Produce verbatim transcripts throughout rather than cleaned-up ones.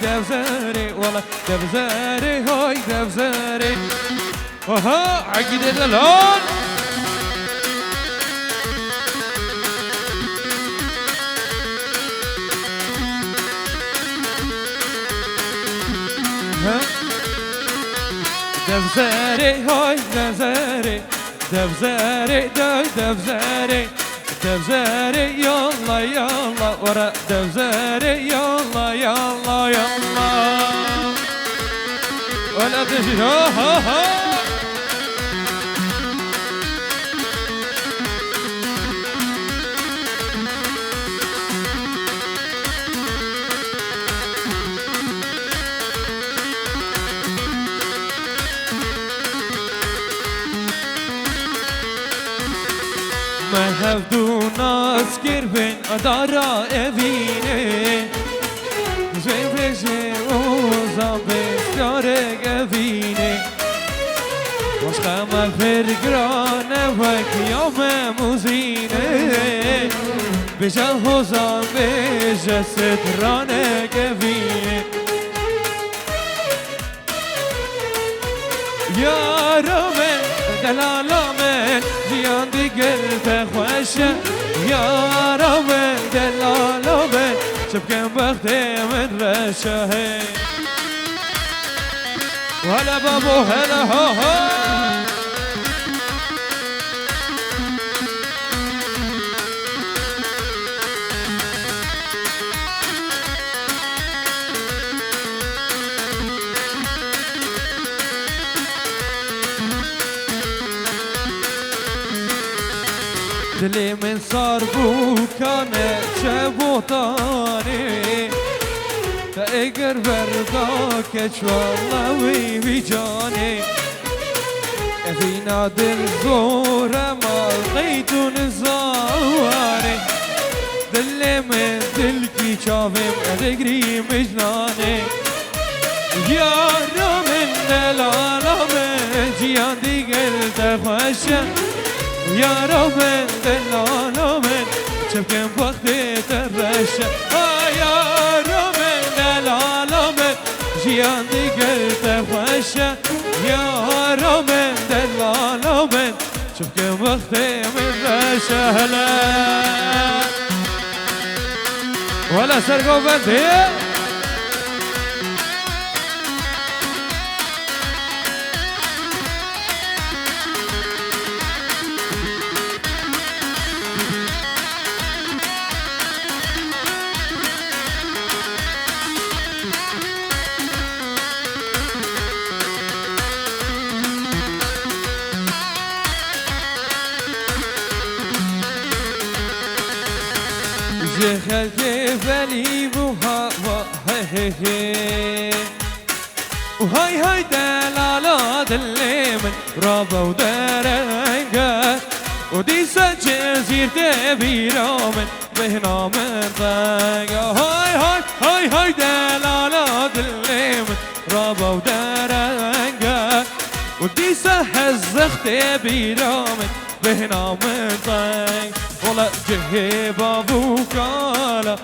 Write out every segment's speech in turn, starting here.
Devzerê, wala devzerê, hay devzerê. Aha, Egîdê Delal. Ha? Devzerê, hay devzerê. Devzerê, day devzerê. Devzerê, yalla, yalla, were devzerê, yalla, yalla, yalla. Wele dijî, ha, ha, ha. Me hevdû nas kir bin dara evînê. Zê bêje û zan bêskarek evînê. Başqa me pir giran e wek ya me muzînê. Bêje hozan bêje stranek evînê. Yara min, delala min, jiyan digel te xweş e. Yara min, delala min, çi bikim bextê min reş e, hey. Hele babo, hele ha ha. Dilê min sar bû kane çebotanê. Te eger berda keç walla wî wî canê. Evîna dil zor e mal qey tu nizanê. Dilê min dilkî çavê min digrî mijnanê. Yara min delala min ciyan digel te xweş e. Yara min delala min çi bikim bextê te reş e. Ha yara min delala min ciyan digel te xweş e. Yara min delala min Çimkî wextê min reş e hele. Wele sergovendê. Ji xelkê velî bû hava he he he. Û hay hay delala dilê min rabe û derenge. Û dîsa Cizîr tê bîra min. Bêhna min teng e. Hay hay hay hay delala dilê min rabe û dereng e. Û dîsa hezix tê bîra min bêhna min teng. Wele cihê bav û kala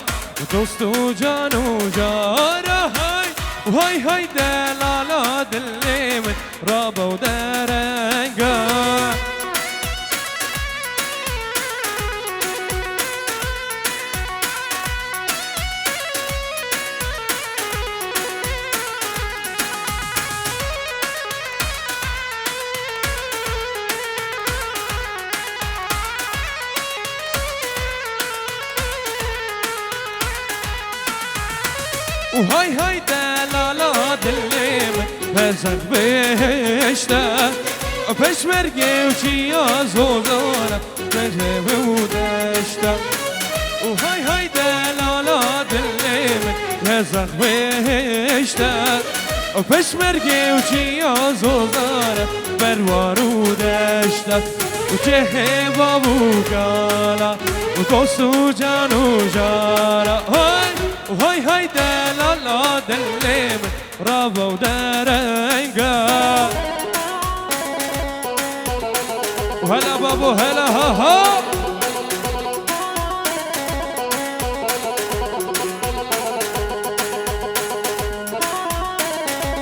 û dost û can û cara hay. Û hay hay delala dilê min Rabe û derenge. Û hay hay delala dilê min, bezek bihişte. Peşmerge û çiya zozana, derê û deşte. Û hay hay delala dilê min, bezek bihişte. Peşmerge û çiya zozana, berwar û deşte. Û çehê bav û kala, û dost û can û cara. Hay! Hay hay delala dilê min, rabe û derenge. Hela babo, hela ha ha.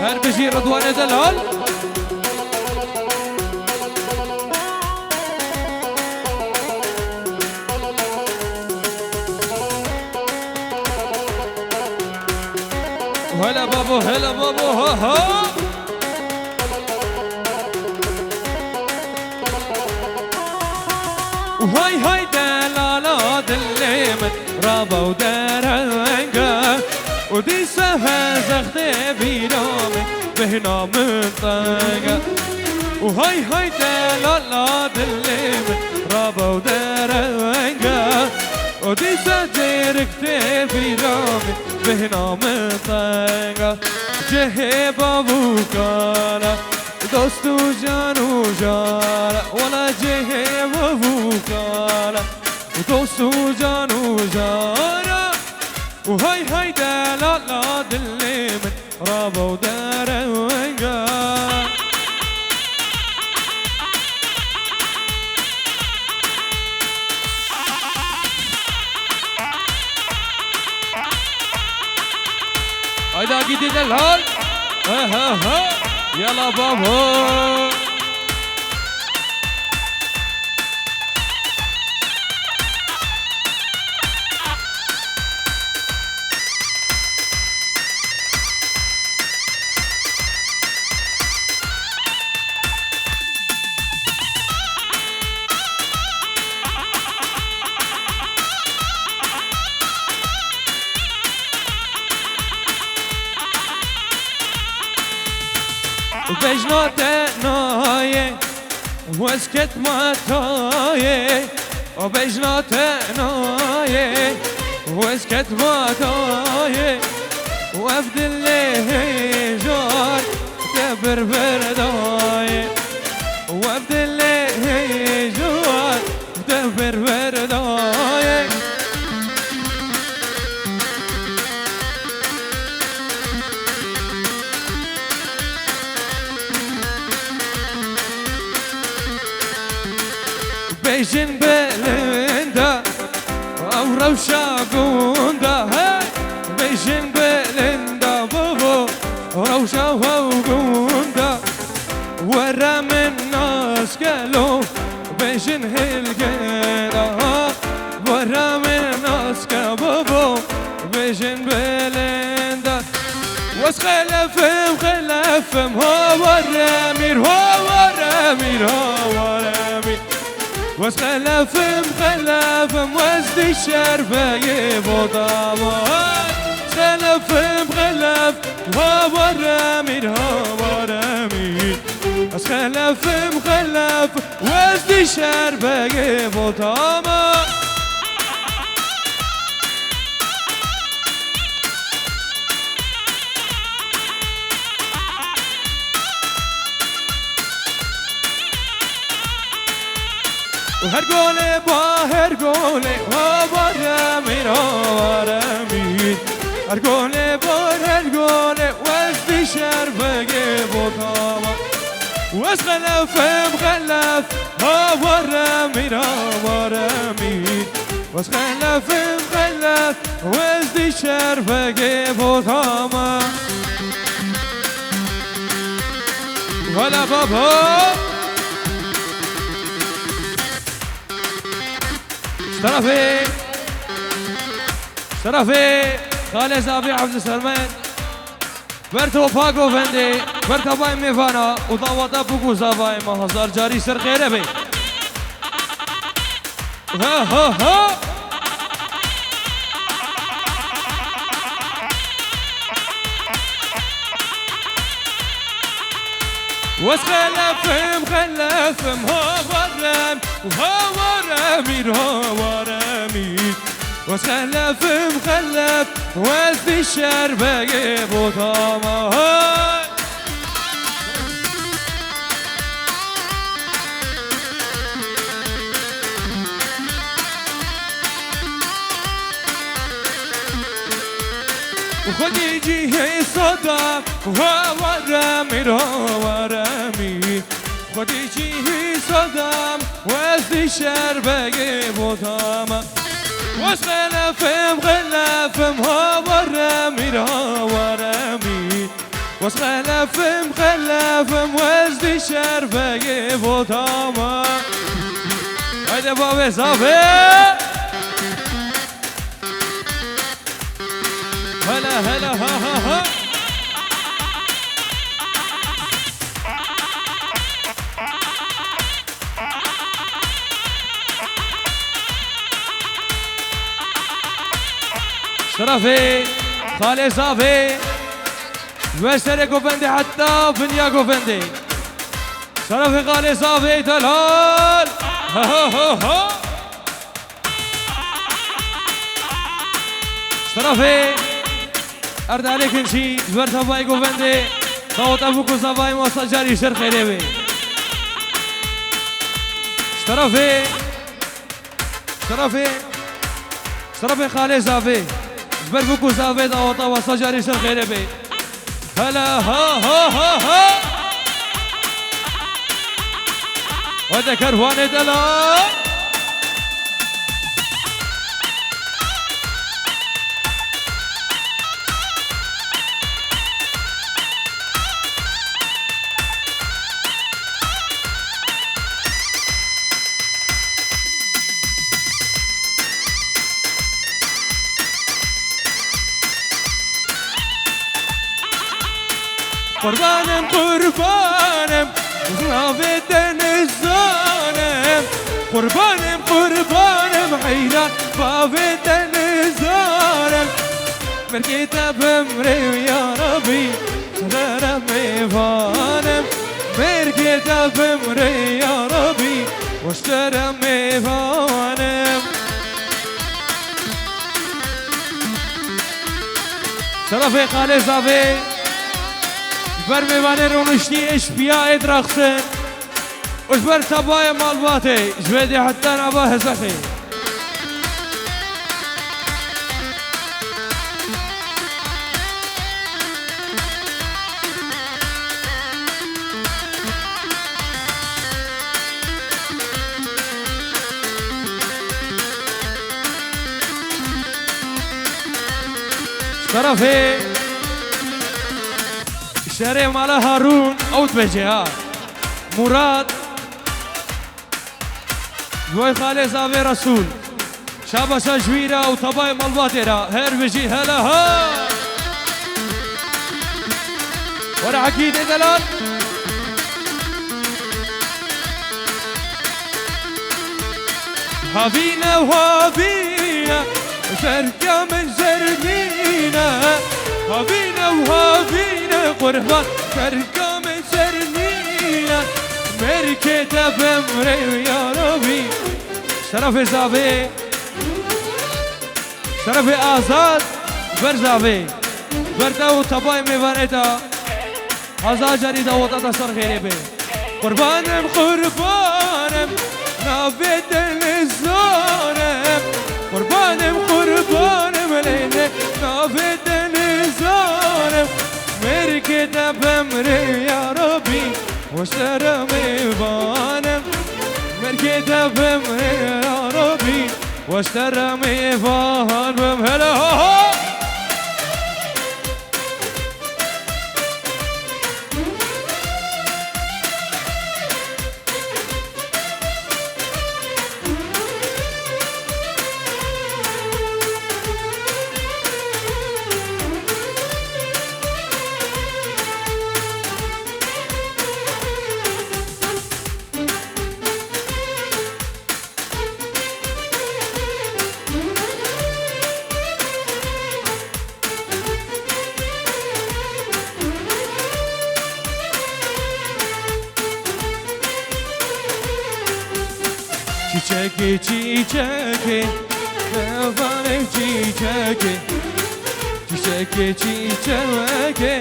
Her bijî Ridwanê Delal. Hele babo, hele babo, ha ha. Hay hay delala dilê min, rava û derenge. Û dîsa hezextê vîra min, bêhna min tenge. Û hay hay delala dilê min, rava û derenge. Û dîsa cêrik tê vîra min, bêhna min tenge. Cihê bav û kala, dost û can û jara, wela cihê bav û kala, dost û can û jara. Û hay hay delala dilê min, rava û derenge. Hayda gidin delal. Ha ha ha. Yala babo. Bejna te nayê, wez ket ma tayê. O bejna te nayê, wez ket ma tayê. Wev dilê hêjar te bir bir dayê. Wev dilê hêjar te bir bir dayê. Bêjin bilinda, ew rewşa gunda, hey! Bêjin bilinda, babo, rewşa ew gunda. Were min nas ke lo, bêjin hilgenda, were min nas ke, babo, bêjin bilinda. Wes xelefim, xelefim, ha were mîr, ha were mîr, ha were mîr. Wes xelefim, xelefim, wes dî şerbegê bo daman. Xelefim, xelef, ha were mîr, ha were mîr. Ez xelefim, xelef, wez dî şerbegê bo tama. Û her golê ba her golê, ha were mîr, ha were mîr. Her golê bar her golê, wez dî şerbegê bo tama. Wes xelefim xelef, ha were mîr, ha were mîr. Wes xelefim xelef, wes dî şerbegê bo tama. Wela babo. Şerefê, şerefê Xalê Zavê Evdî Sermed. Ber topa govendê, ber tavayê mêvana û dawata bûk û zavayê me hezar carî ser xêre be. Ha, ha, ha! Wes xelefim, xelefim, ha warem, ha waremîr, ha waremîr. Wes xelefim xelef, wez dî şerbegê bo tama hay. Xwedî cîhê Sedam, ha waremîr, ha waremîr. Xwedî cîhê Sedam, wez dî şerbegê bo tama. Wes xelefim, xelefim, ha waremîr, ha waremîr. Wes xelef Xelefim, xelefim, wez di şerveyê votama. Haydi bavê zavê. Hele, hele, ha, ha, ha. Şerefê, xalê zavê. Ji ber serê govendê heta vinya govendê. Şerefê xalê zavê delal. Ha, ha, ha, ha. Şerefê Erdalê Kinçî ji ber zavayê govendê. Daweta bû ku zavayê masa carî ji ser xêrê bê. Şerefê Şerefê, şerefê xalê zavê. Ji ber bû ku zavê daweta wesa carî ser xêrê bê. Hele ha ha ha ha. Wede kerwanê delal. Qurbanim, qurbanim, navê te nizanim. Qurbanim, qurbanim, heyran bavê te nizanim. Mergê te bimrê ya Rabî, ji te re mêvanim. Mergê te bimrê ya Rabî, ji te re mêvanim. Şerefê xalê zavê, ji ber mêvanê rûniştî ê ji piya ê diraxsin û ji ber tebayê malbatê, ji vê dê heta nava Hezexê. Şerefê şerê mala Harûn ew dibêje ha. Murad. Ji bo xalê zavê Resûl. Şabaşa ji wî re û tebayê malbatê re. Her bijî hele ha. Were Ekîdê delal. Havîne û havîne, ferka min zernîne. Havîne û havîne, qurban, ferka min zernîne. Merkê te bimrê ya Rabî. Şerefê zavê, şerefê Azad, ber zavê, ber te û tebayê mêvanê te. Hezar carî daweta te ser xêrê be. Qurbanim, qurbanim, navê te nizanim. Qurbanim, qurbanim, lê lê, navê te nizanim. Merkê te bimrê ya Rabî, ji te re mêvanim. Merkê te bimrê ya Rabî, ji te re mêvan bim. Hele ha ha. Çîçekê, çîçekê, mevanê çîçekê. Çîçekê, çîçekê,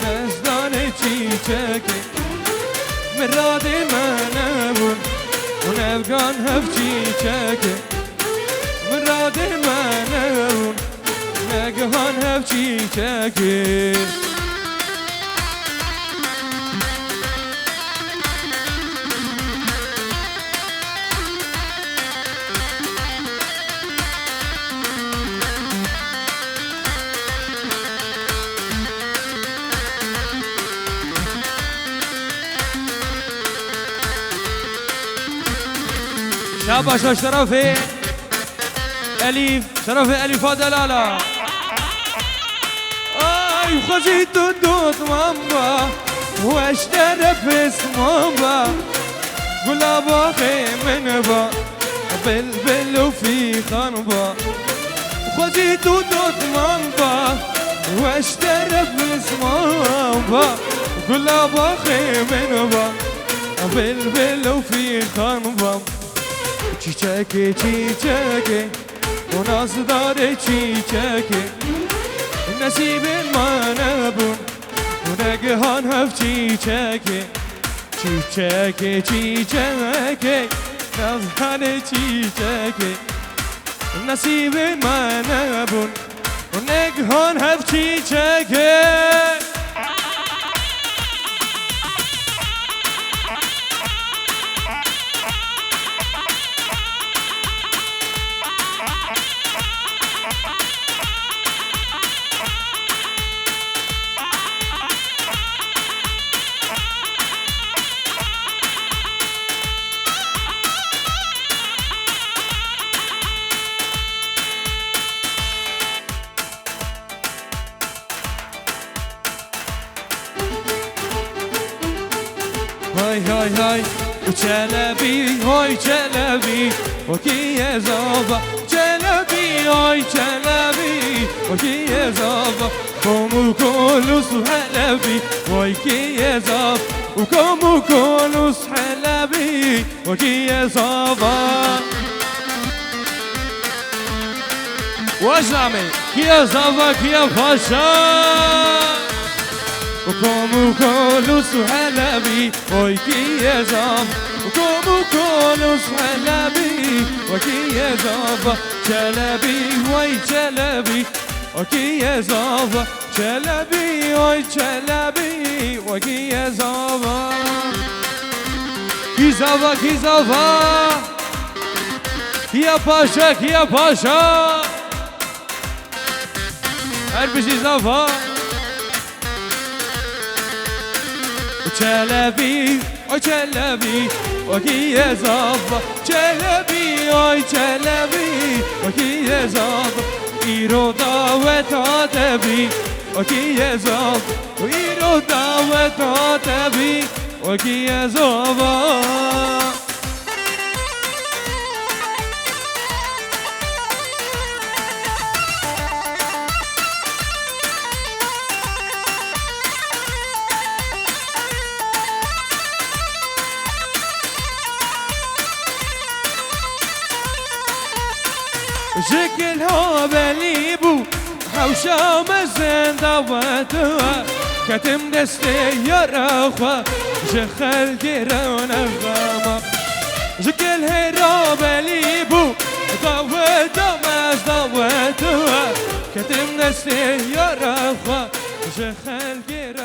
dezdanê çîçekê. Miradê me nebûn û nevgan hev çîçekê. Miradê me nebûn, negihan hev çîçekê. Ya başa şerefê Elîf, şerefê Elîfa delala. Ay, xwezî tu dotman ba, weş terefê sma ba. Gula baxê min ba, bilbil û fîxan ba. Xwezî tu dotman ba, weş terefê sma ba. Gula baxê min ba, bilbil û fîxan ba. Çîçekê, çîçekê, û nazdarê çîçekê, nesîbên me nebûn, û negihan hev çîçekê. Çîçekê, çîçekê, nazdarê çîçekê, nesîbên me nebûn, û negihan hev çîçekê. Hay hay hay, Çelebî, hay Çelebî, o kî ye zava? Çelebî, hay Çelebî, o kî ye zava? Kom û Kolûs û Helebî, vay kî ye zava? Û Kom û Kolûs Helebî, o kî ye zava? Wajname, kî ye zava, kî ye paşa? Kom û Kolûs û Helebî, oy kî ye zava? Kom û Kolûs Helebî, oy kî ye zava? Çelebî, way Çelebî, oy kî ye zava? Çelebî, oy Çelebî, oy kî ye zava? Kî zava, kî zava? Kî ye paşa, kî ye paşa? Her bijî zava. Çelebî, o Çelebî, o kî ye zava? Çelebî, ay Çelebî, o kî ye zava? Îro daweta te bî, o kî ye zava? Îro daweta te bî, o kî ye zava? Ji kil ha belî bû, hewşa mezin dawet e. Ketim destê yara xwe, ji xelkê re nexema. Ji kil hêra belî bû, daweta me ez dawet e. Ketim destê yara xwe, ji xelkê re